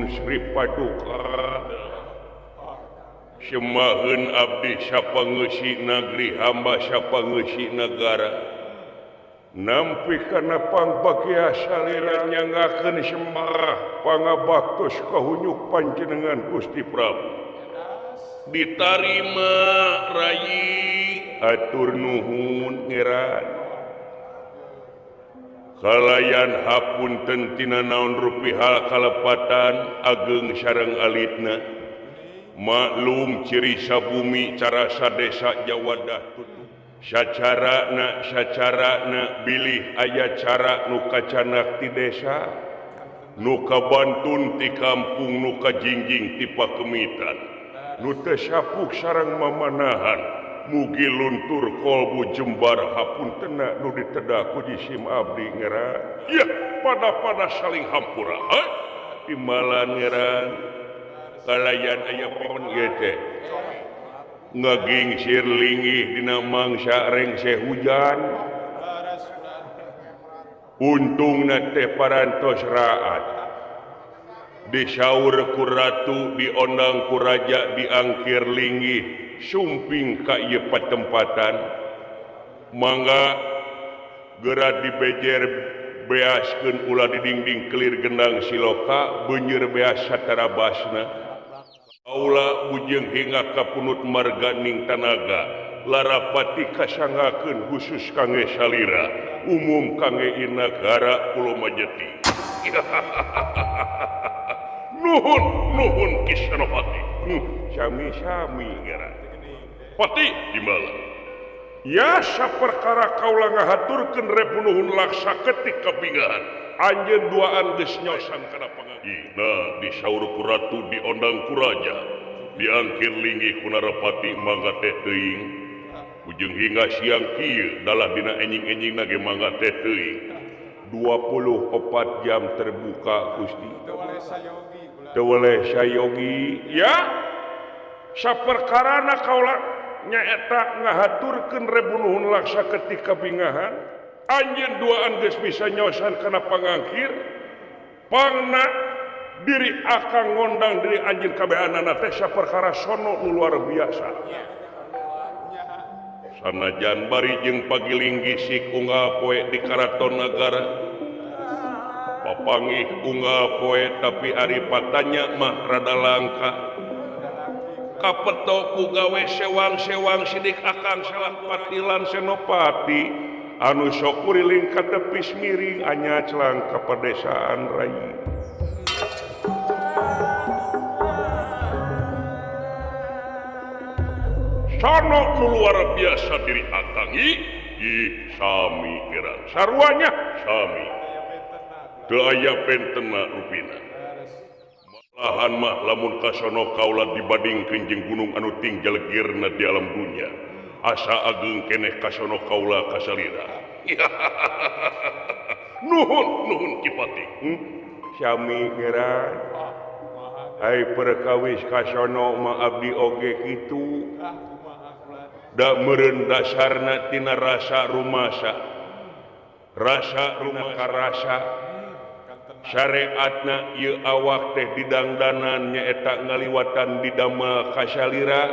Nuhun Sri Paduka Semaheun abdi sapangeusi nagri hamba sapangeusi nagara nampi kana pangbagia salira nyanggakeun sembah pangabaktos kahunyuk panjenengan Gusti Prabu ditarima rayi atur nuhun ngeran kalayan hapunten tina naon rupi hal kalepatan ageng sareng alitna maklum ciri sabumi cara sadesa jawadah tutup sacarana bilih aya cara nu kacanak ti desa nu kabantun ti kampung nu kajingjing ti pakemitan nu teu sapuk sareng mamanahan mugi luntur kolbu jembar hapuntena nu ditedak ku jisim abdi ngera ya pada-pada saling hampura ha timbalan ngera kalayan aya pon ieu teh ngagingsir linggih dina mangsa rengse hujan untungna teh parantos raat disaur ku ratu diondang ku raja diangkir linggih sumping ka ieu patempatan mangga geura dibejer beaskeun ulah di dinding kelir gendang siloka beunyer beas satarabasna Aula bujeng hingga kapunut marganing tanaga larapati kasangakeun khusus kangge salira umum kangge inagara Pulo Majeti. Nuhun nuhun Ki Senopati. Sami-sami ngaran. Pati dimala. Ya saperkara kaula ngahaturkeun repunuhun laksa ketik kabingahan. Anjeun duaan geus nyosan kana pangagi. Nah disaur ku ratu diondang ku raja. Diangkir linggih ku narapati mangga teh teuing. Ujung hingga siang kieu dalah dina enjing-enjingna ge mangga teh teuing. 24 jam terbuka Gusti. Teu weleh sayogi. Ya saperkarana kaula nyaeta ngahaturkeun rebunuhun laksa ketika bingahan. Anjeun duaan geus bisa nyosan kana pangangkir pangna diri akang ngondang diri anjeun kabeanana teh saperkara sono nu luar biasa. Sanajan bari jeung pagiling gisik unggal poe di karaton nagara papangih unggal poe tapi ari patanya mah rada langka kapeto ku gawe sewang-sewang sidik akang salah patilan senopati anu sok kuriling ka tepis miring anya celang ka pedesaan rai. Sono nu luar biasa diri akang ih sami geran saruanya sami teu aya pentena rupina. Malahan mah lamun kasono kaula dibandingkeun jeung gunung anu tinggal legirna di alam dunya asa ageung keneh kasono kaula kasalira. Nuhun nuhun Ki Pati. Sami geran ai perkawis kasono mah abdi oge kitu. Da meureun dasarna tina rasa rumasa rasa rumah karasa syariatna ieu awak teh didangdanan nyaeta ngaliwatan didamel kasalira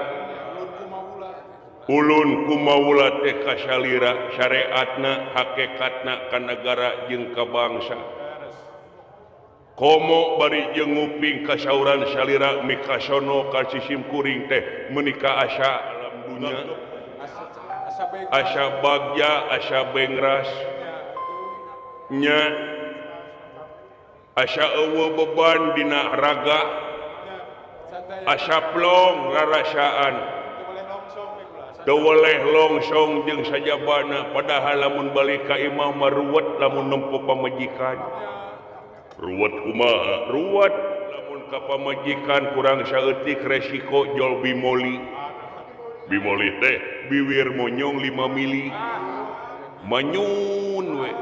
ulun kumaula teh kasalira syariatna hakikatna ka nagara jeung ka bangsa komo bari jeung nguping kasauran salira mikasono ka sisim kuring teh meuni asa alam dunya asa bagja asa bengras nya asa eueuh beban dina raga asa plong rarasaan teu weleh longsong jeung sajabana padahal lamun balik ka imah mah ruwet lamun nempo pamajikan ruwet kumaha ruwet lamun ka pamajikan kurang saeutik resiko jol bimoli bimoli teh biwir monyong 5 mili manyun we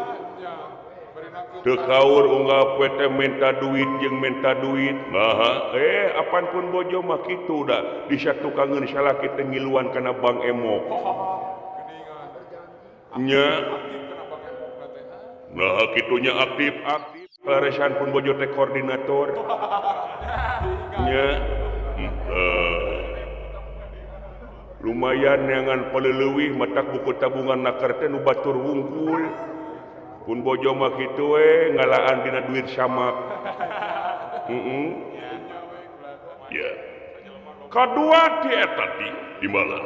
teu kaur unggal poe teh minta duit jeung minta duit nah apan pun bojo mah kitu da disatukangeun salaki teh ngiluan kana bank emok nya nah kitunya aktif aktif laresan pun bojo teh koordinator. Nya lumayan neangan paleleuwih matak buku tabungan nakar teh nu batur wungkul pun bojo mah kitu we ngalaan dina duit samak. Ya kadua ti eta di dimana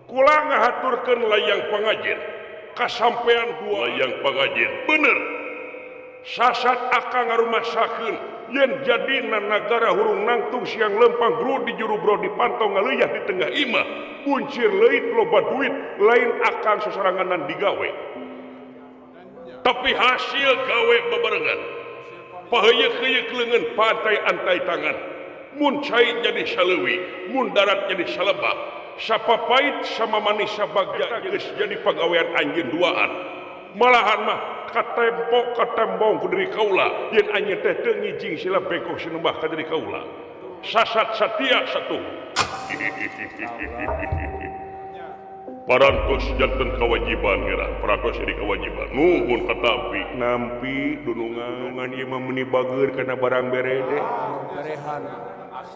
kula ngahaturkeun layang pangajen kasampean dua layang pangajen bener sasat akang ngarumasakeun yen jadina nagara hurung nangtung siang lempang gru di juru bro dipantau ngaleuya di tengah imah buncir leuit loba duit lain akang sosoranganan digawe tapi hasil gawe bebarengan paheuyeuk-heuyeuk leungeun pantai antai tangan mun cai jadi saleuwi mun darat jadi salebak sapapait sama manis sabagja geus jadi pagawean anjeun duaan malahan mah katempok katembong ku diri kaula yen anjeun teh teu ngijing sila bengkok sinembah ka diri kaula sasat satia satu parantos janten kewajiban ngeran parantos jadi kewajiban nuhun katampi nampi dunungan ieu mah meuni bager kana barang bere teh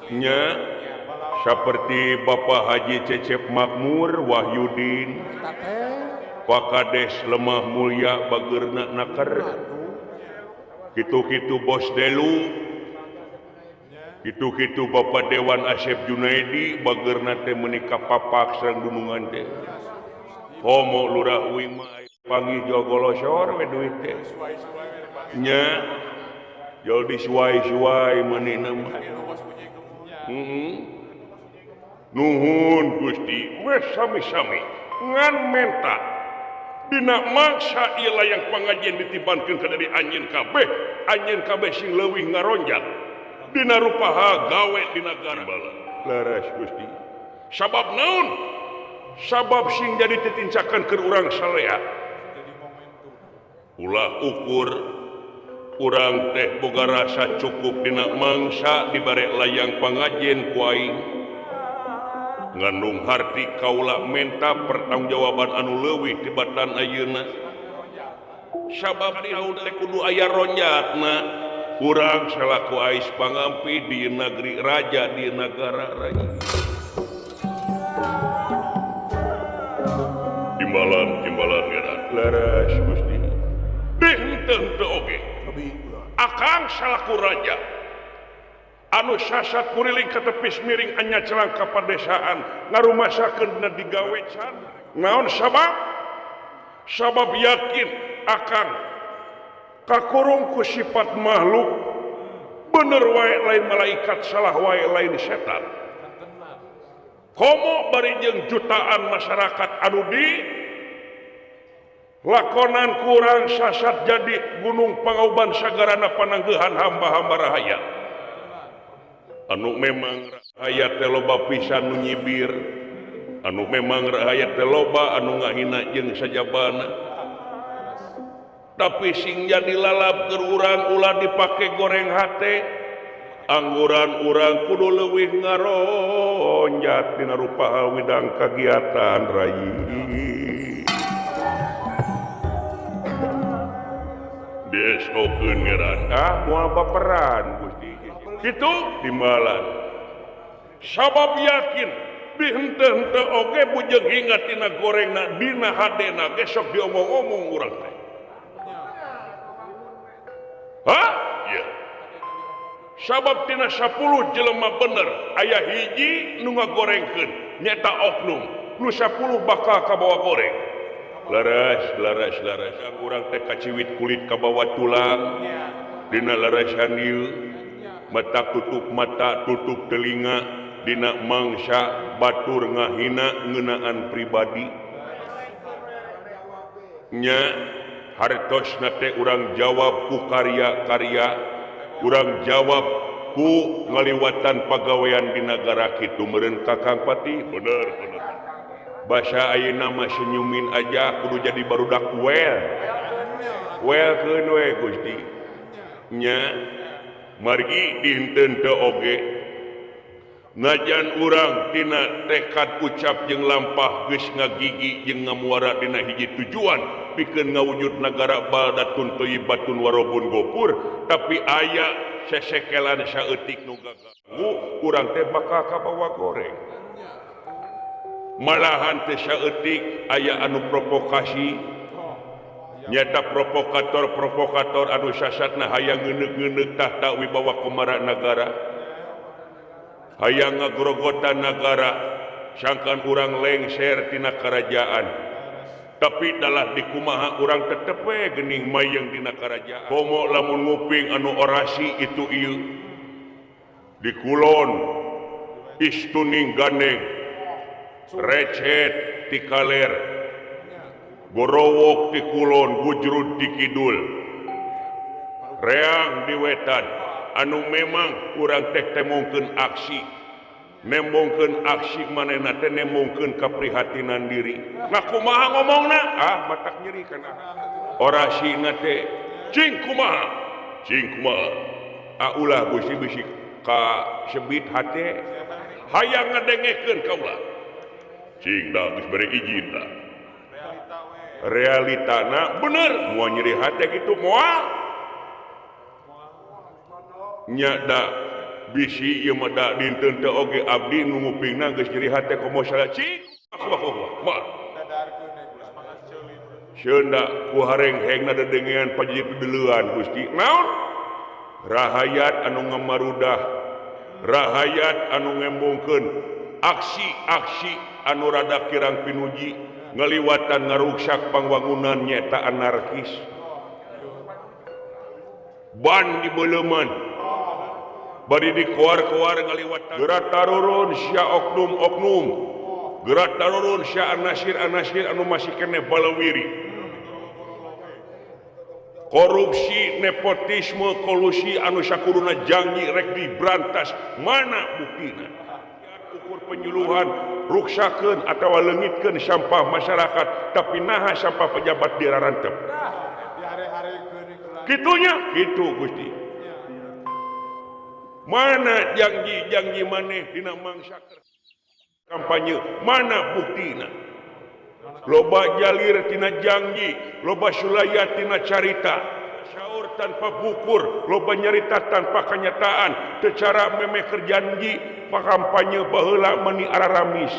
nya seperti Bapak Haji Cecep Makmur Wahyudin Pak Kades Lemah Mulia bagerna naker kitu-kitu Bos Delu kitu-kitu Bapak Dewan Asep Junaidi bagerna teh meuni kapapak sareng dunungan teh homo lurah uing mah panggih jogolosor we duit teh nya jol disuai-suai manehna mah. Nuhun Gusti we sami-sami ngan menta dina mangsa ieu layang pangajian ditibankeun ka dari anjeun kabeh anjeun kabeh sing leuwih ngaronjat dina rupaha gawe di nagara laras Gusti sabab naon sabab sing jadi titincakan keur urang salea ulah ukur urang teh boga rasa cukup dina mangsa dibare layang pangajian ku aing ngandung harti kaula menta pertanggungjawaban anu leuwih tibatan ayeuna sabab di teh kudu aya ronjatna urang salaku ais pangampi di negeri raja di negara raja timbalan gerak laras Gusti deh henteu henteu oge akang salaku raja anu sasat kuriling ka tepis miring anya celang ka padesaan ngarumasakeun dina digawe can naon sabab sabab yakin akang kakurung ku sifat makhluk bener wae lain malaikat salah wae lain setan komo bari jeung jutaan masyarakat anu di lakonan kurang sasat jadi gunung pangauban sagarana pananggehan hamba-hamba rahayat anu memang rahayat teh loba pisan nu nyibir anu memang rahayat teh loba anu ngahina jeung sajabana tapi sing jadi lalap keur urang ulah dipake goreng hate angguran urang kudu leuwih ngaronjat dina rupa widang kagiatan rayi diesokeun ngeran ah moal baperan Gusti kitu timbalan sabab yakin dihenteu-henteu oge bujeng hinga tina gorengna dina hadena ge sok diomong-omong urang teh. Hah? Ya. Sabab tina 10 jelema bener aya hiji nu ngagorengkeun nyata oknum nu 10 bakal kabawa goreng. Laras laras laras urang teh kaciwit kulit kabawa tulang dina larasan ieu mata tutup telinga dina mangsa batur ngahina ngeunaan pribadi nya hartosna teh urang jawab ku karya-karya urang jawab ku ngaliwatan pagawean di nagara kitu meureun Kakang Pati bener bener basa ayeuna mah senyumin aja kudu jadi barudak well well keun we Gusti nya margi dinten teu oge najan urang tina tekad ucap jeung lampah geus ngagigi jeung ngamuara dina hiji tujuan pikeun ngawujud nagara baldatun thayyibatun warobun gopur tapi aya sesekelan saeutik nu gaganggu urang teh bakal kabawa goreng. Malahan teh saeutik aya anu provokasi nyata provokator-provokator anu sasatna hayang ngeuneuh-ngeuneuh tahta wibawa kumara nagara, hayang ngagrogotan nagara sangkan urang lengser tina kerajaan. Tapi dalah dikumaha urang tetep we geuning mayeng dina karajaan. Komo lamun nguping anu orasi itu ieu di kulon istuning gandeng recet ti kaler gorowok ti kulon gujrud ti kidul reang di wetan anu memang urang teh temongkeun aksi nembongkeun aksi manehna teh nembongkeun kaprihatinan diri. Nah kumaha ngomongna? Ah matak nyeri kana. Orasina teh cing kumaha? Cing kumaha? Ah ulah bisi-bisi ka sebit hate hayang ngadengekeun kaula. Cing da geus bere izin da. Realitana bener moal nyeri hate kitu moal. Nya da bisi ieu mah da dinten teh oge abdi nu ngupingna geus nyeri hate komo salah cing mah sieun da ku harenghengna dedengean pajib deuleuan Gusti naon rahayat anu ngamarudah rahayat anu ngembongkeun aksi-aksi anu rada kirang pinuji ngaliwatan ngaruksak pangwangunan nyata anarkis ban dibeuleman bari dikoar-koar ngaliwatan gerak tarurun sia oknum-oknum gerak tarurun sia anasir-anasir anu masih keneh balawiri korupsi nepotisme kolusi anu sakuruna janji rek diberantas mana buktina ukur penyuluhan ruksakeun atawa leungitkeun sampah masyarakat tapi naha sampah pejabat dirarantep kitunya kitu Gusti. Mana janji-janji maneh dina mangsa kampanye mana buktina loba jalir tina janji loba sulaya tina carita syaur tanpa bukur loba nyarita tanpa kenyataan secara memeh kerjanji pakampanye baheula meuni araramis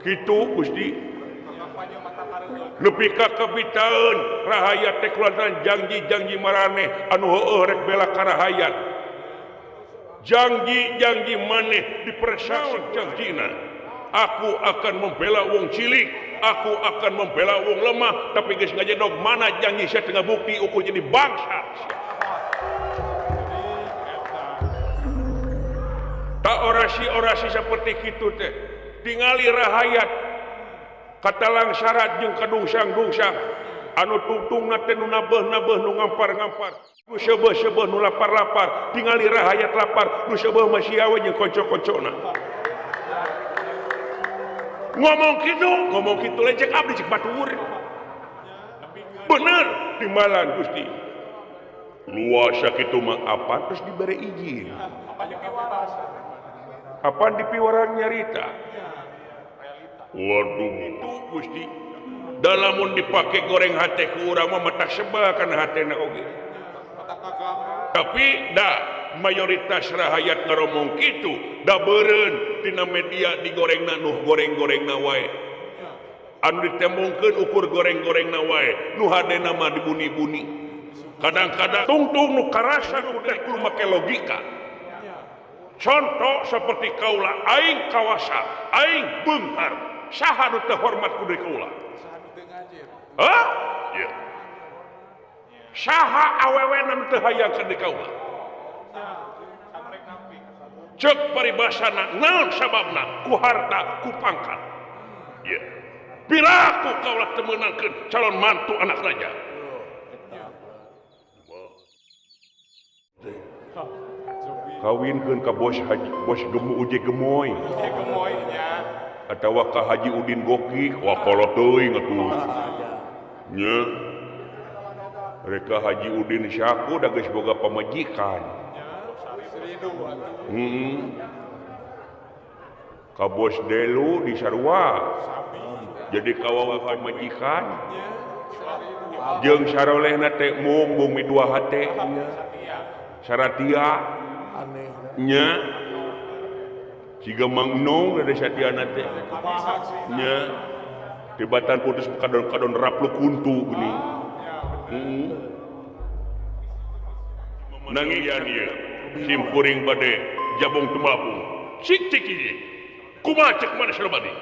kitu Gusti nepi ka kebitaeun rahayat teh kulantaran janji-janji maraneh anu heueuh rek bela ka rahayat janji-janji maneh dipersaksi janjina aku akan membela wong cilik aku akan membela wong lemah tapi geus ngajedog mana janji sia teu ngabukti ukur jadi bangsa tak orasi-orasi seperti kitu teh tingali rahayat katalang syarat jeung kadungsang-dungsang anu tungtungna teh nu nabeuh-nabeuh nu ngampar-ngampar nu seubeuh-seubeuh nu lapar-lapar tingali rahayat lapar nu seubeuh mah sia we jeung konco-koncona ngomong kitu lecek abdi cek batur bener timbalan Gusti luas sakitu mah apa terus dibere izin apa dipiwarang nyarita. Waduh itu Gusti dalamun dipake goreng hate ku urang mah matak sebel kana hatena oge tapi da mayoritas rahayat ngaromong kitu da beureun tina media digorengna nu goreng-gorengna wae anu ditembongkeun ukur goreng-gorengna wae nu hadena mah dibuni-buni kadang-kadang tungtung nu karasa ku teh kudu make logika. Contoh seperti kaula aing kawasa aing beunghar saha nu teu hormat ku deui kaula hah ieu saha awewe nu teu hayang ka deui kaula ceuk paribasana naon sababna ku harta ku pangkat ieu piraku kaula teu meunangkeun calon mantu anak raja kawinkeun ka bos haji bos gemu uje gemoy atawa ka Haji Udin Goki wah kolot teuing atuh nya rek ka Haji Udin Syaku da geus boga pamajikan ka bos Delu di Sarua jadi kawawa pamajikan Jeung sarolehna teh mung bumi dua hate. Saratia Aneh. Nya. Siga Mang Nong ada satiana teh. Nya. Tibatan putus kadon-kadon raplu kuntu geuning. Heeh. Nangian ieu sim kuring bade jabong tumapung. Cik cik ieu. Kumaha cek mana Senopati?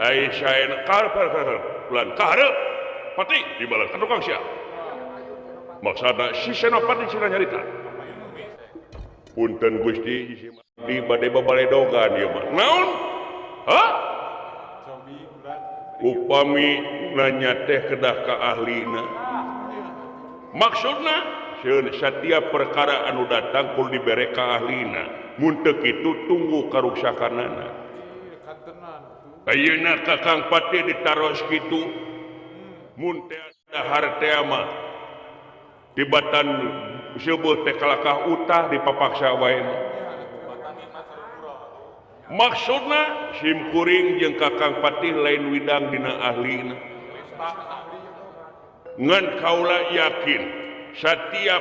Ai saena kar kar kar. Bulan kahareup. Pati dibalas ka tukang sia. Maksudna si Senopati cenah nyarita. Punten Gusti di bade babaledogan ieu mah. Naon? Hah? Upami nanya teh kedah ka ahlina. Maksudna sieun setiap perkara anu datang kudu dibere ka ahlina. Mun teu kitu tunggu karuksakanana. Ayeuna Kakang Patih ditaros kitu. Mun teh dahar teh mah tibatan seubeut teh kalakah utah dipapaksa wae. Maksudna simkuring jeung Kakang Patih lain widang dina ahlina. Ngan kaula yakin setiap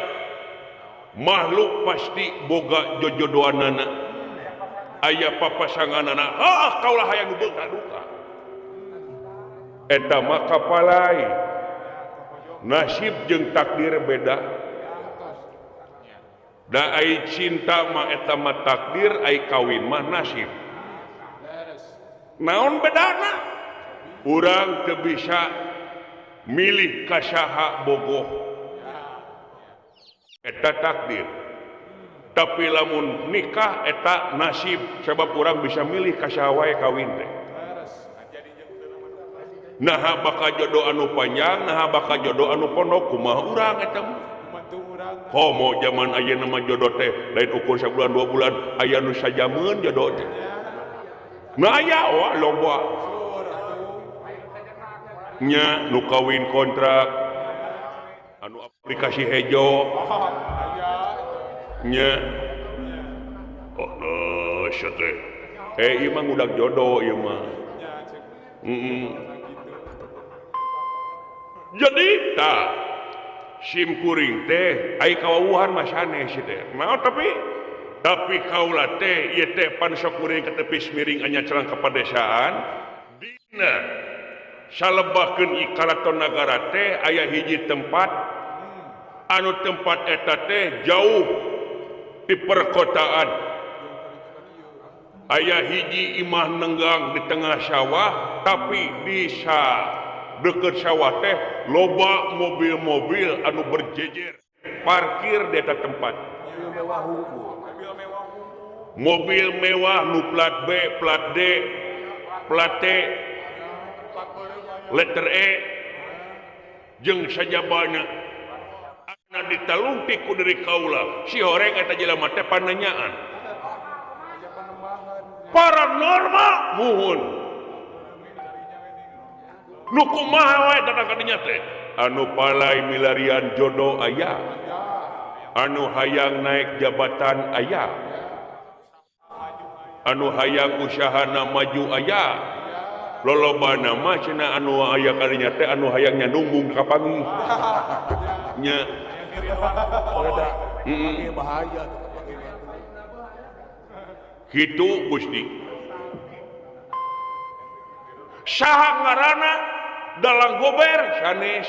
makhluk pasti boga jojodoanana. Aya papasanganana. Ah kaula hayang nu beungka duka. Eta mah kapalai. Nasib jeung takdir beda. Da ai cinta mah eta mah takdir, ai kawin mah nasib. Naon bedana? Urang teu bisa milih ka saha bogoh. Eta takdir. Tapi lamun nikah eta nasib sebab urang bisa milih ka saha wae kawin teh. Naha bakal jodoh anu panjang, naha bakal jodoh anu pondok, kumaha urang eta mah. Komo zaman ayeuna mah jodoh teh lain ukur sabulan dua bulan, aya nu sajameun jodoh teh. Nah aya wah loba. Nya nu kawin kontrak, anu aplikasi hejo. Nya. Oh no, teh. Eh ieu mah ngudag jodoh ieu mah. Jadi tak sim kuring teh ai kawawuhan mah sanes teh. Naon tapi kaula teh ieu teh pan sok kuring ka tepis miring anya cerang ka padesaan dina salebahkeun ikaraton nagara teh aya hiji tempat anu tempat eta teh jauh di perkotaan. Aya hiji imah nenggang di tengah sawah tapi bisa deket sawah teh loba mobil-mobil anu berjejer parkir di eta tempat. Mobil mewah nu plat B, plat D, plat T, letter E jeung sajabana. Anu ditalungtik ku diri kaula si horeng eta jelema teh pananyaan. Paranormal muhun. Nu kumaha wae datang ka dinya teh? Anu palai milarian jodoh aya. Anu hayang naik jabatan aya. Anu hayang usahana maju aya. Lolobana mah cenah anu aya ka dinya teh anu hayang nyandung ka panggih. Nya. Bahaya. Kitu Gusti. Saha ngaranna dalang gober sanes.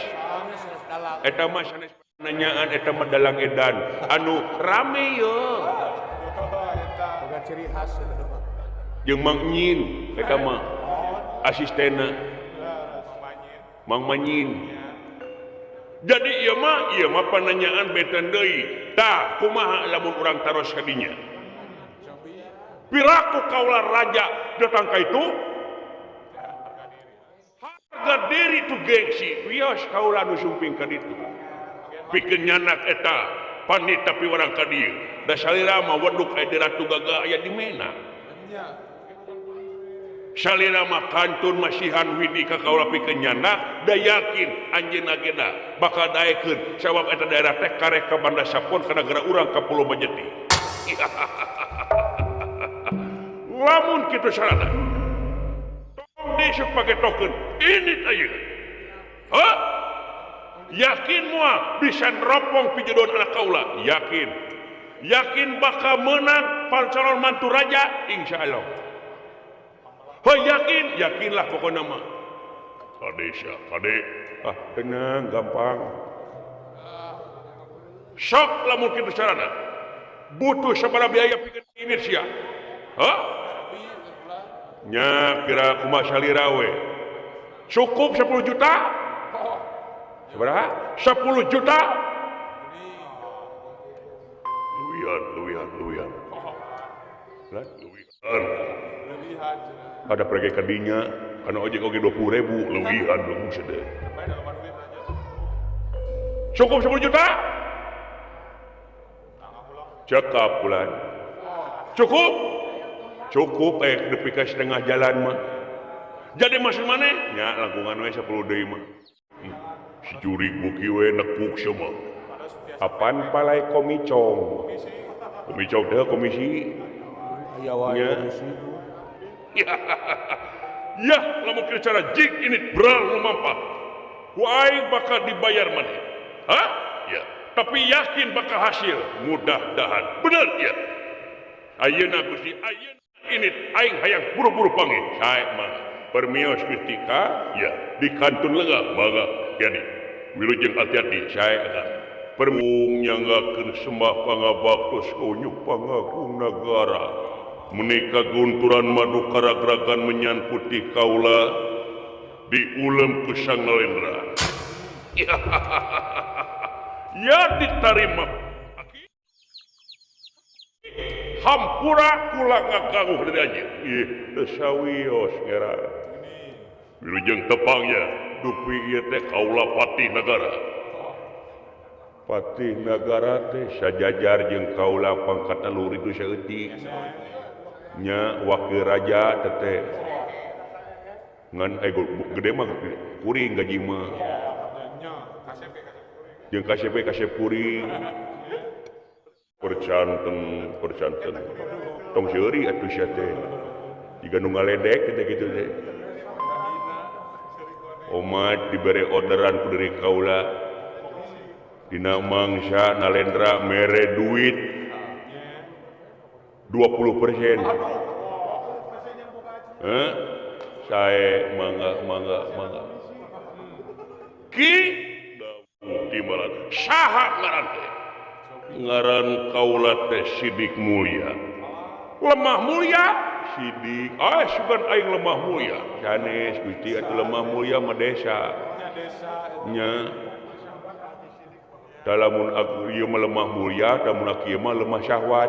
Eta mah sanes nanyaan eta mah dalang edan anu rame ye. Boga ciri khas jeung Mang Nyin eta mah asistenna. Mang Manyin. Jadi ieu mah pananyaan beten deui. Tah kumaha lamun urang taros ka dinya? Piraku kaula raja datang ka itu harga diri tu gengsi wios kaula nu sumping ka ditu pikeun nyanak eta panita piwarang ka dieu da salira mah weduk aya di Ratu Gagah aya di Mena salira mah kantun masihan widi ka kaula pikeun nyanak da yakin anjeunna ge da bakal daekeun sabab eta daerah teh karek ka Banda Sapon ka nagara urang ka Pulau Majeti. Lamun kitu sarana tong disuk pake token ini ayeuna. Hah? Yakin moal bisa neropong pijodohan anak kaula? Yakin. Yakin bakal menang calon mantu raja? Insya Allah. Hei yakin, yakinlah pokoknya mah. Kade sia, kade. Ah, tenang, gampang. Sok lamun kitu carana. Butuh sabaraha biaya pikeun ini sia. Hah? Nya kira kumaha salira we. Cukup 10 juta? Sabaraha? 10 juta? Luwian, luwian, luwian. Lah, luwian. Ada pergi kadinya, karena ojek oge 20.000, lewihan belum sedeh. Cukup 10 juta? Cekap bulan. Cukup? Cukup nepi ka setengah jalan mah. Jadi maksud maneh? Nya langkungan we 10 deui mah. Si jurig buki we nekuk sia mah. Apan palai komicong. Komicong teh komisi. Aya wae komisi. Ya, lamun kieu cara jik ini bral lumampah. Ku aing bakal dibayar maneh. Hah? Ya. Tapi yakin bakal hasil, mudah-dahan. Bener ya. Ayeuna Gusti, ayeuna ini aing hayang buru-buru panggih. Sae mah permios Gusti ka, ya, di kantun lega mangga jadi. Wilujeng hati-hati sae eta. Permung nyanggakeun sembah pangabaktos ka pangagung nagara. Menika gunturan madu karagragan menyan putih kaula diulem ku Sang Nalendra. Ya ditarima. Hampura kula ngaganggu dari anjeun. Ih, teu sawios ngera. Wilujeng tepangnya dupi ieu teh kaula patih nagara. Patih nagara teh sajajar jeung kaula pangkat luhur itu saeutik. Nya wakil raja teteh ngan gede mah kuring gaji mah jeung KCP KCP kuring percanten percanten tong seuri atuh sia teh jiga nu ngaledek teh kitu teh omat dibere orderan ku diri kaula dina mangsa Nalendra mere duit 20%. Saya mangga mangga mangga. Ki timbalan saha ngaran teh? Ngaran kaula teh Sidik Mulya. Lemah Mulya Sidik. Ah sugan aing lemah Mulya. Sanes Gusti atuh lemah Mulya mah desa. Nya. Lamun aku ieu mah lemah mulia, lamun aku ieu mah lemah syahwat.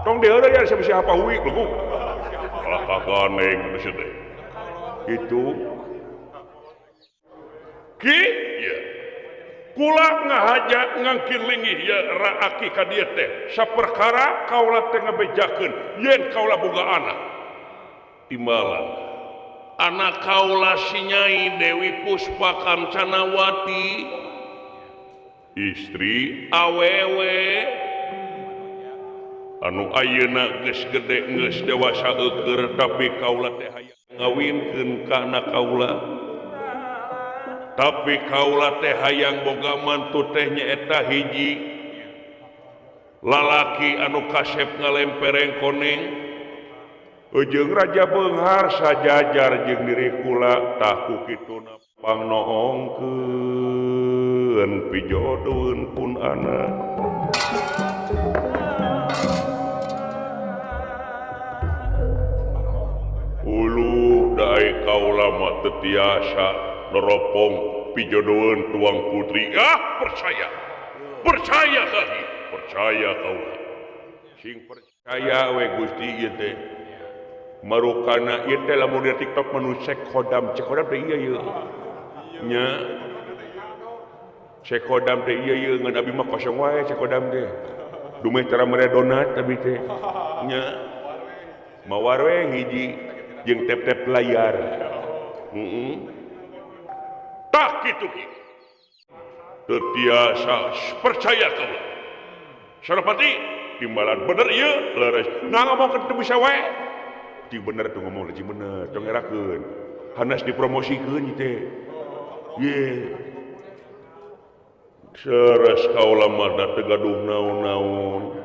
Tong deheureuh ya siapa hui lugu. Kalah kaganeng geus teh. Kitu. Ki ya. Kula ngahaja ngangkir linggih ya raaki ka dieu teh. Saperkara kaula teh ngabejakeun yen kaula boga anak. Timbalan. Anak kaula si Nyai Dewi Puspa Kancanawati. Istri awewe anu ayeuna geus gede geus dewasa eueur tapi kaula teh hayang ngawinkeun ka anak kaula tapi kaula teh hayang boga mantu teh nyaeta hiji lalaki anu kasep ngalempereng koneng ujung raja beunghar sajajar jeung diri kula tah ku kituna pangnoongkeun pijodoheun pun anak. Ulu dae kaula mah teu tiasa neropong pijodoheun tuang putri. Ah percaya. Percaya kami, percaya kaula. Sing percaya we Gusti ieu teh. Marukana ieu teh lamun di TikTok manu cek khodam, cek khodam teh ieu ieu. Nya cek khodam teh ieu ieu ngan abi mah kosong wae cek khodam teh. Dumeh cara mere donat abi teh. Nya mawar we hiji jeung tep-tep layar. Heeh. Tah kitu ki. Teu tiasa percaya kaula. Sarapati timbalan bener ieu leres. Nah ngomongkeun teu bisa wae. Cing bener tuh ngomong cing bener, tong ngerakeun. Hanas dipromosikeun ieu teh. Ye. Seres kaula mah da teu gaduh naon-naon.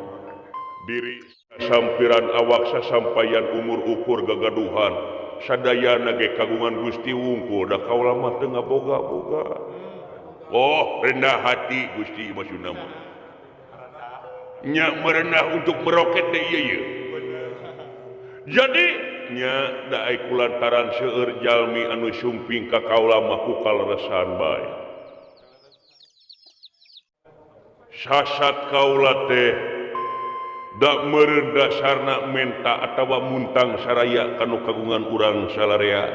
Diri sampiran awak sasampayan umur ukur gagaduhan sadayana ge kagungan Gusti wungkul da kaula mah teu ngaboga-boga. Oh, rendah hati Gusti maksudna mah. Nya merendah untuk meroket teh ieu ieu. Jadi nya da ai kulantaran seueur jalmi anu sumping ka kaula mah ku kaleresan bae. Sasat kaula teh da meureun dasarna menta atawa muntang saraya kanu kagungan urang salarea.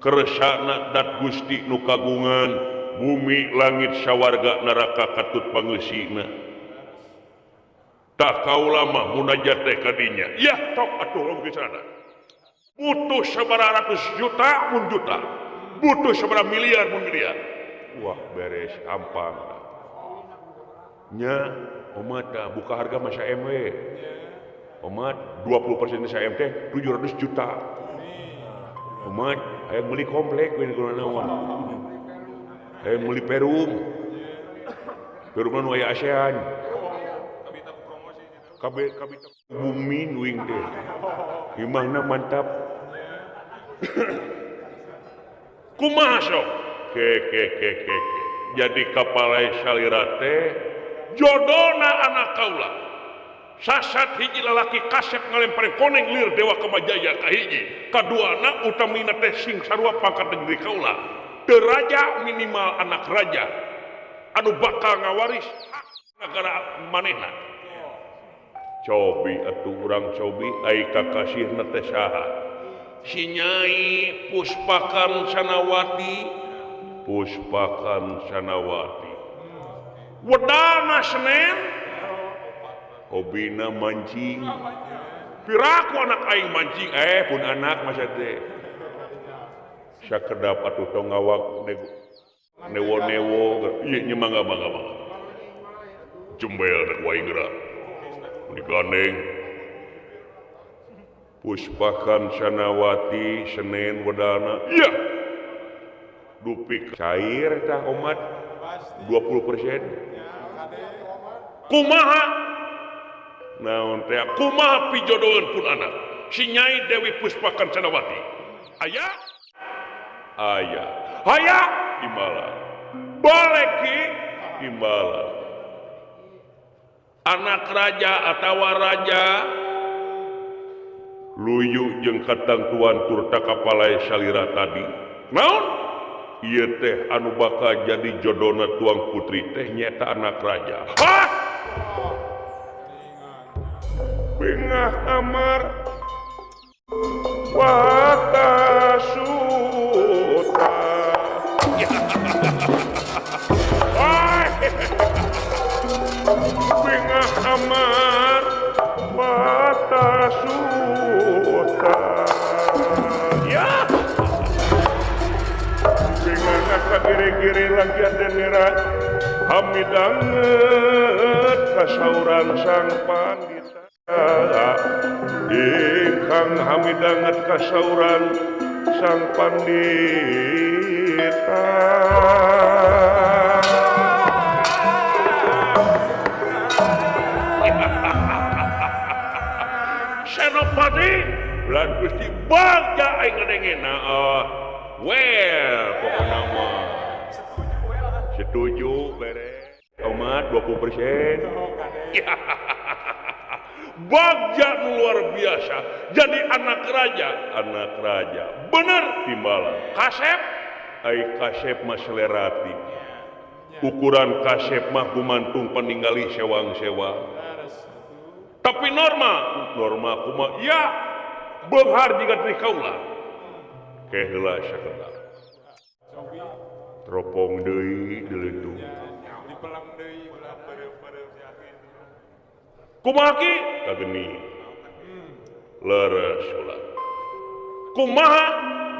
Keresana dat Gusti nu kagungan bumi langit sawarga neraka katut pangeusina. Tah kaula mah munajat teh ka dinya. Yah tok atuh lamun sana. Butuh sabaraha ratus juta mun juta. Butuh sabaraha miliar mun miliar. Wah beres gampang. Nya omat buka harga masa MW. Omat 20% sa M teh 700 juta. Omat hayang meuli komplek we kunaon. Hayang meuli perum. Perum nu aya ASEAN. Kabeh bumi nuing teh. Imahna mantap. Kumaha sok? Ke ke ke ke. Jadi kapalai salira teh jodona anak kaula. Sasat hiji lalaki kasep ngalempar koneng lir Dewa Kamajaya ka hiji. Kaduana utamina teh sing sarua pangkat negeri kaula. Teu raja minimal anak raja anu bakal ngawaris hak nagara manehna. Cobi atuh urang cobi ai kakasihna teh saha? Si Nyai Puspakan Sanawati. Puspakan Sanawati. Wedana Senen hobina mancing. Piraku anak aing mancing pun anak masa teh. Sakedap atuh tong ngawak newo-newo ieu nya mangga mangga mangga. Jembel rek wae geura. Digandeng Puspakan Sanawati Senen wedana iya dupik cair tah omat 20% kumaha naon teh kumaha pijodoheun pun anak si Nyai Dewi Puspakan Sanawati aya aya haya imbalan boleh ki imbalan anak raja atawa raja luyu jeung katangtuan turta kapalai salira tadi naon ieu teh anu bakal jadi jodona tuang putri teh nyata anak raja. Hah? Bengah amar watasuta. Bengah amar watasuta. Ya. Bengah kagire-gire lagian denera hamidanget kasauran sang pandita. Ingkang hamidanget kasauran sang pandita. Senopati lan Gusti bagja aing ngadengena. Well pokona mah setuju beres omat 20%. Bagja luar biasa jadi anak raja bener timbalan kasep ai kasep mah selerati ukuran kasep mah gumantung peninggali sewang-sewang tapi norma kumaha ya beunghar jiga teh kaula ke heula sakedap teropong deui dileutung dipelang deui ulah bareuh-bareuh yakin kumaha ki kageni leres ulah kumaha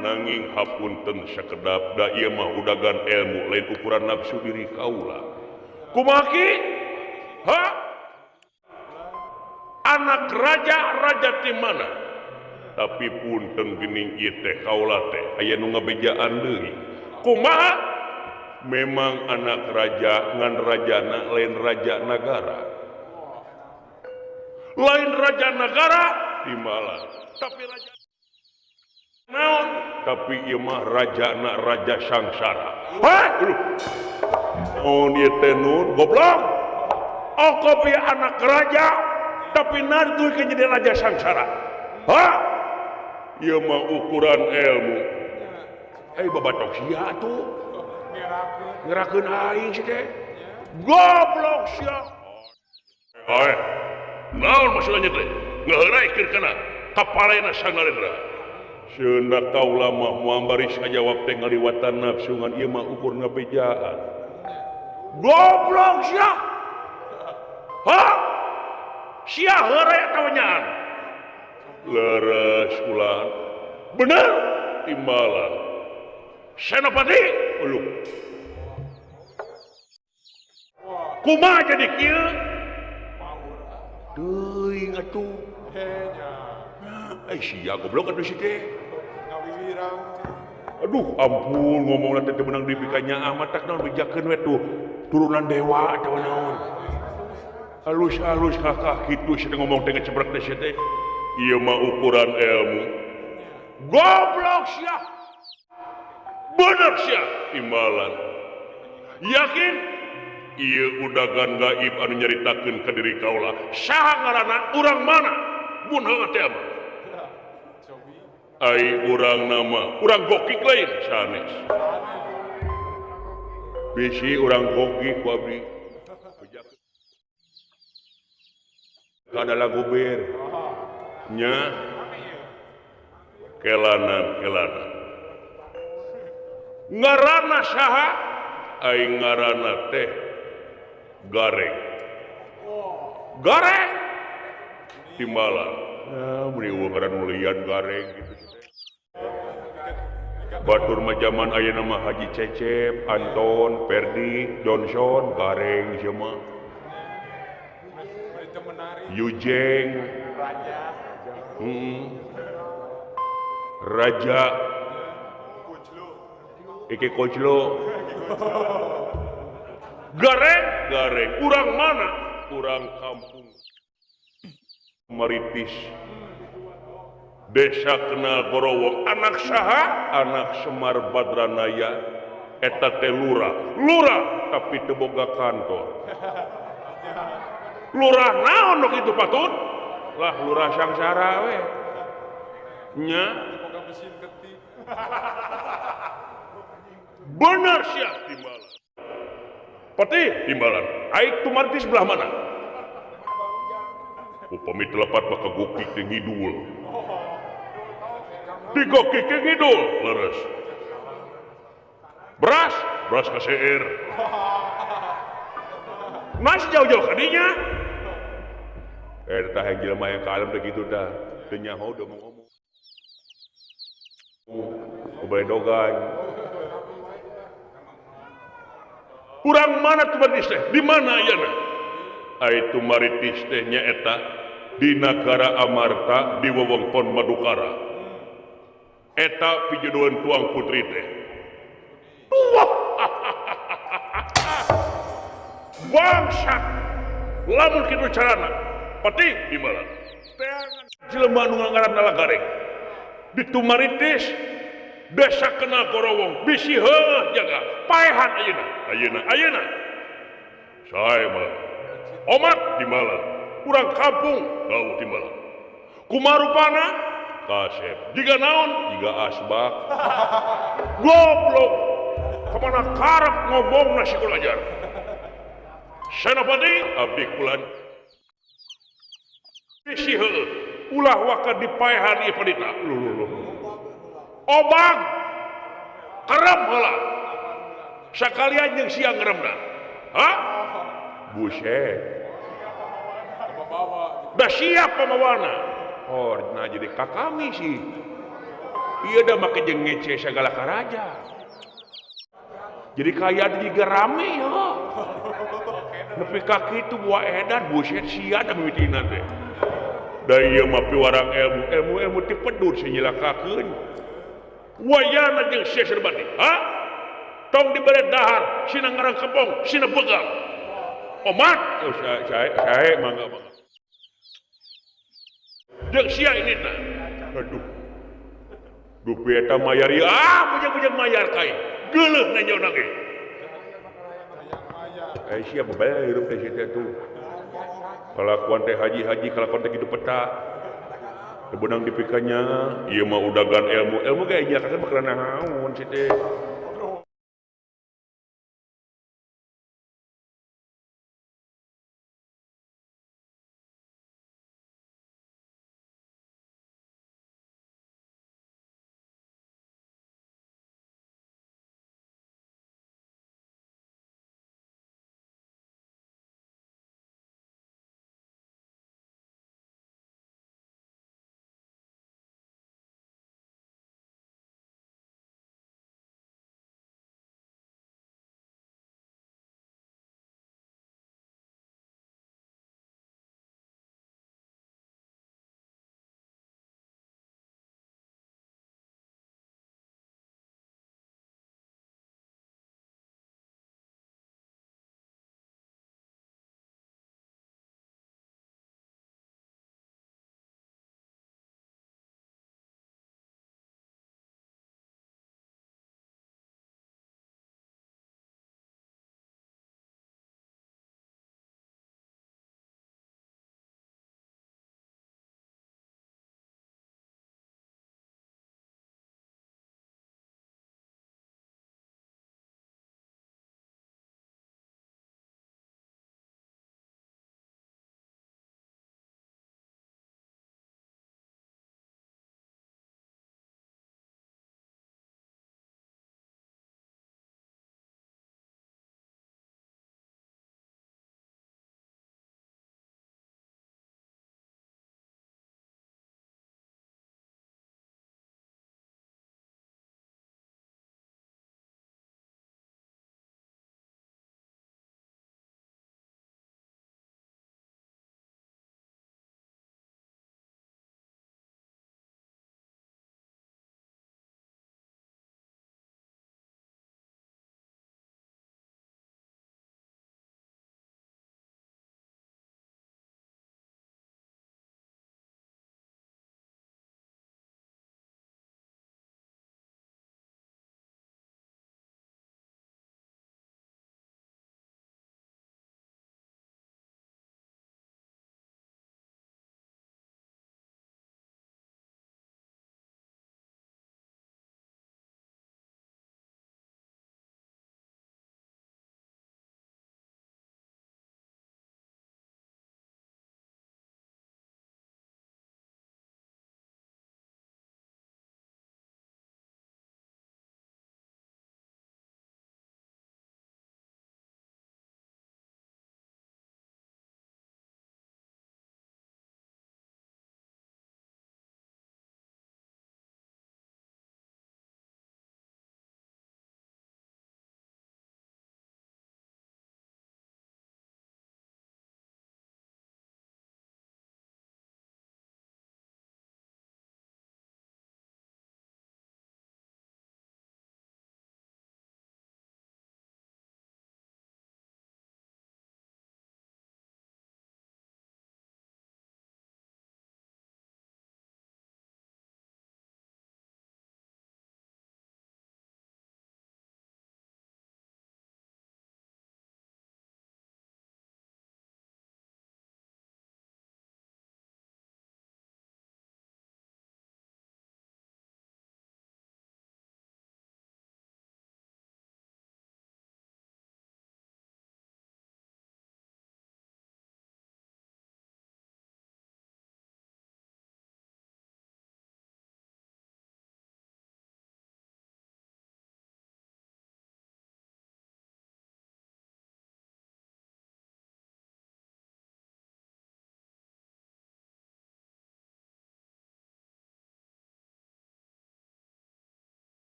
nanging hapunten sakedap da ieu mah udagan ilmu lain ukuran nafsu diri kaula kumaha ki ha anak raja raja ti mana tapi punten geuning ieu teh kaula teh aya nu ngabejaan deui kumaha Memang anak raja ngan rajana lain raja nagara. Lain raja nagara timbalan. Tapi raja naon? Tapi ieu mah rajana raja sangsara. Hah? Naon ieu teh nun? Goblok. Oko ieu anak raja tapi nanti jadi raja sangsara. Hah? Ieu mah ukuran ilmu. Eh babatok sia atuh. Ngerakeun aing sih teh. Goblok sia. Eh, naon masalahnya teh? Ngaheureuykeun kana kapalena Sang Narendra. Seuna kaula mah moal baris ngajawab teh ngaliwatan nafsu ngan ieu mah ukur ngabejaan. Goblok sia. Hah? Sia heureuy atawa nyaan? Leres ulah. Bener timbalan. Senopati uluh. Kumaha jadi kieu? Teuing atuh. Eh sia goblok atuh si teh. Aduh ampun ngomongna teh teu meunang dipikanya amat tak naon bejakeun we tuh turunan dewa atawa naon. Halus-halus kakak kitu sia ngomong teh ngecebrek teh sia teh. Ieu mah ukuran ilmu. Goblok sia. Bener sia timbalan. Yakin? Ieu udagan gaib anu nyaritakeun ka diri kaula. Saha ngaranna? Urang mana? Mun heueuh teh mah. Ai urang nama, urang gokik lain sanes. Bisi urang gokik ku abdi. Kada lagu ber. Nya. Kelanan, kelanan. Ngaranna saha? Ai ngaranna teh Gareng. Gareng timbalan. Nah, meuni eueuh ngaran mulian Gareng gitu. Batur mah jaman ayeuna mah Haji Cecep, Anton, Perdi, Johnson, Gareng sia mah. Yujeng, Raja Ike Koclo. Gareng, Gareng. Urang mana? Urang kampung Maritis. Desa Kenal Gorowong. Anak saha? Anak Semar Badranaya. Eta teh lurah. Lurah tapi teu boga kantor. Lurah naon nu kitu patut? Lah lurah sangsara we. Nya. Bener sia timbalan. Pati timbalan. Aik Tumaritis belah mana? Upami telepat maka gokik teh ngidul. Digokik ke ngidul, leres. Beras, beras ka seueur. Mas jauh-jauh kadinya. Eta hayang jelema yang kalem teh kitu tah. Teu nyaho udah ngomong. Kubaledogan. Urang mana Tumaritis teh? Di mana ayeuna? Ai Tumaritis teh nyaeta di nagara Amarta di wewengkon Madukara. Eta pijodohan tuang putri teh. Wah. Bangsat. Lamun kitu carana, pati di mana? Teangan jelema nu ngaranna Gareng. Di Tumaritis desa Kenal Gorowong bisi heueuh jaga paehan ayeuna. Ayeuna ayeuna. Sae mah. Omat di malam. Urang kampung gau di malam. Kumaha rupana? Kasep. Jiga naon? Jiga asbak. Goblok. Kemana karep ngomongna si kulajar. Senopati abdi kulan. Bisi heueuh. Ulah waka dipaehan ieu pendita. Luluh. Obang. Kerem heula. Sakalian jeung sia ngeremna. Hah? Buset. Dah siap pamawana. Oh, nah jadi kakami sih. Iya dah make jeung ngece sagala karaja. Jadi kaya juga rame ya. Nepi ka kitu buah edan buset sia da mimitina teh. Da ieu mah piwarang ilmu, ilmu-ilmu ti pedur si nyilakakeun. Wayana jeung sia serbati. Ha? Tong dibere dahar, sina ngarang kebong, sina begal. Omat, oh, saya mangga mangga. Jeung sia ini na. Aduh. Dupi eta mayar ieu, ah bujang-bujang mayar kai. Geuleuh nanyona ge. Eh sia bae hirup teh sia tuh. Kalakuan teh haji-haji, kalakuan teh kitu peta. Teu beunang dipikanya, ieu mah udagan ilmu. Ilmu ge nya kasep mah naon si teh.